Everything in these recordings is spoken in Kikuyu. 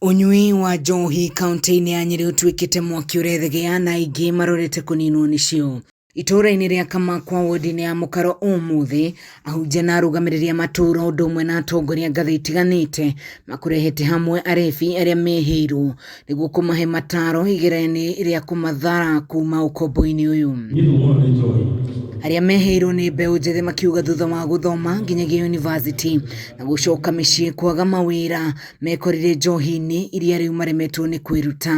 Ũnyui wa njohi kaunti-inĩ ya Nyĩrĩ ũtuĩkĩte mwaki ũrethegea na aingĩ marorete kũninwo nĩcio. Itũũra-inĩ rĩa Kamakwa wodi-inĩ ya Mũkaro ũmũthĩ, ahunjia na arũgamĩrĩri a matũũra ũndũ ũmwe na atongoria ngathĩ itiganĩte makũrehete hamwe arebi arĩa mehĩirwo nĩguo kũmahe mataro igeranio rĩa kũmathara kuma ũkombo-inĩ ũyũ. Arĩa mehĩirwo nĩ mbeũ njĩthĩ makiuga thutha wa gũthoma nginyagia yunivasĩtĩ na gũcoka mĩciĩ kwaga mawĩra mekorire njohi-inĩ iria rĩu maremetwo nĩ kwĩruta.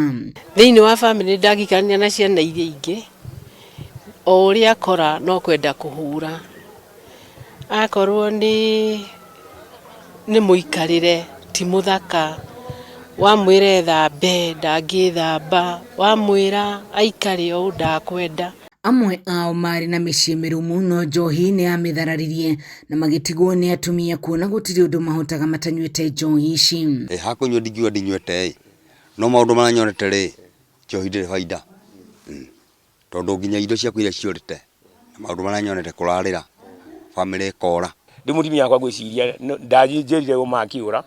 Thĩinĩ wa bamĩrĩ ndangĩikarania na ciana iria ingĩ, o ũrĩa akora no kwenda kũhũra. Akorwo nĩ nĩ mũikarĩre ti mũthaka, wamwĩra ethambe ndangĩthamba, wamwĩra aikare ũũ ndakwenda. Amwe ao marĩ na mĩciĩ mĩrũmu no njohi nĩ yamĩthararirie na magĩtigwo nĩ atumia kuona gũtirĩ ũndũ mahotaga matanyuĩte njohi ici. Hakũnyua ndingiuga ndinyuĩte ĩ, no maũndũ marĩa nyonete rĩ, njohi ndĩrĩ baida, tondũ nginya indo ciakwa iria ciũrĩte, na maũndũ marĩa nyonete kũrarĩra, bamĩrĩ ĩkora. Rĩu mũtumia wakwa ngwĩciria ndanjĩrire ũma akĩũra,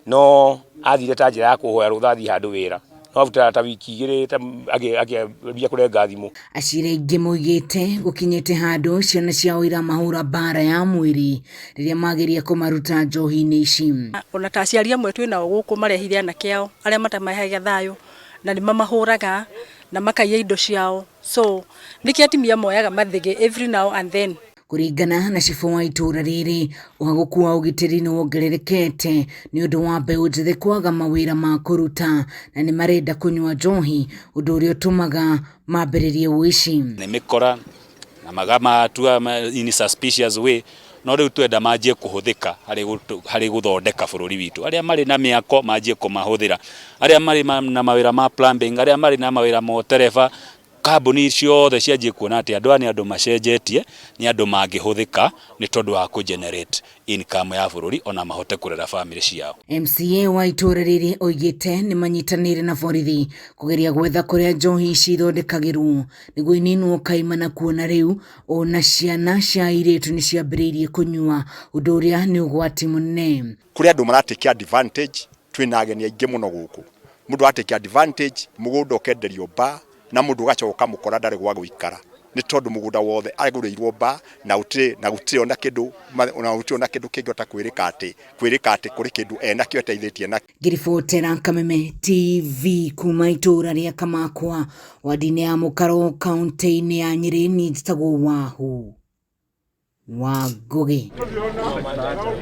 no athire ta njĩra ya kũhoya rũtha athiĩ handũ wĩra, no after ta wiki igĩrĩ akĩambia kũrenga thimũ. Acira aingĩ moigĩte gũkinyĩte handũ ciana ciao iramahũra mbara ya mwĩrĩ rĩrĩa mageria kũmaruta njohi-inĩ ici. Ona ta aciari amwe twĩ nao gũkũ marehire anake ao arĩa matamaheaga thayũ na nĩ mamahũraga na makaiya indo ciao, so nĩkĩo atumia moyaga mathĩgĩ every now and then. Kũringana na cibũ wa itũũra rĩrĩ, ũhagũku wa ũgitĩri nĩ wongererekete nĩ ũndũ wa mbeũ njĩthĩ kwaga mawĩra ma kũruta na nĩ marenda kũnyua njohi, ũndũ ũrĩa ũtũmaga mambĩrĩrie ũici. Nĩ mĩkora na magamatua in suspicious way, no rĩu twenda manjie kũhũthĩka harĩ gũthondeka bũrũri witũ. Arĩa marĩ na mĩako manjie kũmahũthĩra, arĩa marĩ na mawĩra ma plumbing, arĩa marĩ na mawĩra ma ũtereba, kambuni ciothe cianjie kuona atĩ andũ aya nĩ andũ macenjetie, nĩ andũ mangĩhũthĩka nĩ tondũ wa kũ generate income ya bũrũri ona mahote kũrera bamĩrĩ ciao. MCA wa itũũra rĩrĩ oigĩte nĩ manyitanĩire na borithi kũgeria gwetha kũrĩa njohi ici ithondekagĩrwo nĩguo ininwo kaimana kuona rĩu ona ciana cia airĩtu nĩ ciambĩrĩirie kũnyua, ũndũ ũrĩa nĩ ũgwati mũnene. Kũrĩ andũ maratake advantage, twĩna ageni aingĩ mũno gũkũ. Mũndũ aratake advantage, mũgũnda ũkenderio bar na mũndũ ũgacoka ũkamũkora ndarĩ gwa gũikara nĩ tondũ mũgũnda wothe agũrĩirwo bar na gũtirĩ na gũtirĩ ona kĩndũ ona gũtirĩ ona kĩndũ kĩngĩhota kwĩrĩka atĩ kũrĩ kĩndũ enakĩo eteithĩtie nakĩo. Ngĩribotera Kameme TV kuma itũũra rĩa Kamakwa wadi-inĩ ya Mũkaro kaunti-inĩ ya Nyĩrĩ, niĩ njĩtagwo Wahu wa Ngũgĩ.